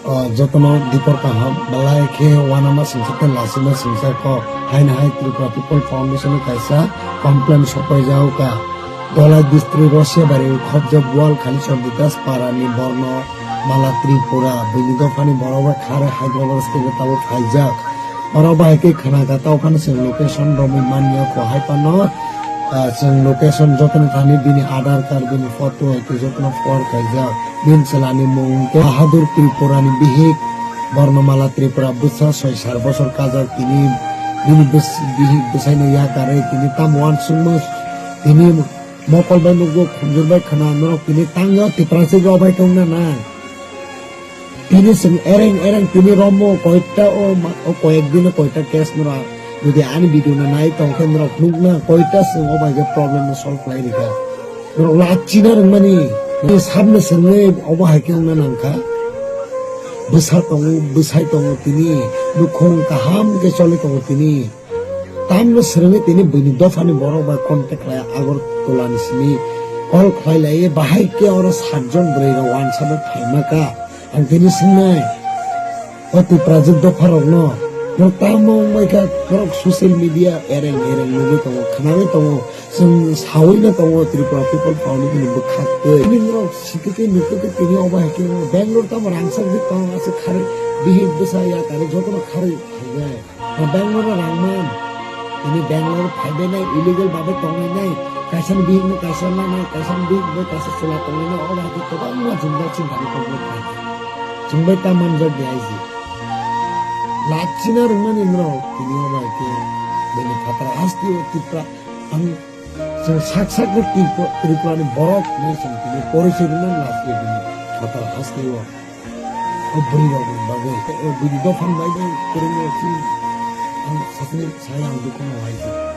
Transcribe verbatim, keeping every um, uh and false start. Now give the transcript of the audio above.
O, jotono dipor kaham, belai khe wanama singsa tei lasima singsa kok. Haino hai Tripura People Foundation o kaisa complaint sokpaijago ka. Dholai district Rosiabari khobjak Bual Khali Chondridas Para ni Borno Mala Tripura, bini dophani borok bai kharwi Hyderabad state o tabuk phaijak. Oro bahai khe khna kha, tao phano chwng location romwi manya kho, hai phano, ah, chwng location jotono thani bini Aadhaar card, bini photo hai khe jotono forward khaijak. Bini chwla ni mung khe Bahadur Tripura ni bihik, Bornomala Tripura bwsa soi sar bosor kajak tini, bini bws-, bihik bwsai no yakarwi tini tamo uansukmung tini mokol bai nukgo, khunjur bai khna norok tini tangwi o Tiprasa rok bai tongna nang. Tini chwng ereng ereng tini romo koita o ma-, o koyek dino koita case nora. Jodi ani video no nai tong khe norok nukna koita chwng o bai khe problem no solve khlai rikha. Norok lachina rwngmani. Tini sabno chwngwi obo hai khe wngna nangkha. Bwsa tongo, bwsai tongo tini. Nukhung kaham khe choli tongo tini. Tamno swrwngwi tini buini dophani borok bai contact khlai Agartala ni simi call khlai lai bahai khe oro satjon bwrwi rok wansano phaima ka. Ang tini swngnai o Tiprajwk dopha rokno, norok tamo wngbai kha, norok social media ereng ereng nugwi tongo, khnawi tongo, chwng sawi no tongo Tripura People Foundation ni bwkhak twi. Tini norok sikitwi nukitwi tini obo hai khe Bangalore tamo rangchak di tong aswk kharwi bihik bwsa yakarwi jotono kharwi phainai. O Bangalore o rang man. Tini Bangalore phaibai nai, illegal babe tongnai nai. Kaisa ni bihik no kaisa lanai, kaisa ni bihik bai kaisa chwla tongnai nai. Obo hai khe kwbangma jwngjal chini thani kokno phai. Chwng bai ta manjak di aiji. Lachina rwngmani norok tini obo hai khe bini phataro haste o Tripura ang chwng sak sak no Tripura, Tripura ni borok hinwi chwng tini porichoi rwna lachiya bini phataro haste o. O bwrwi rok ni bagwi, o bwrwi dophani bagwi kwrwngwi chini ang sasini sai ang dukhu no hai se.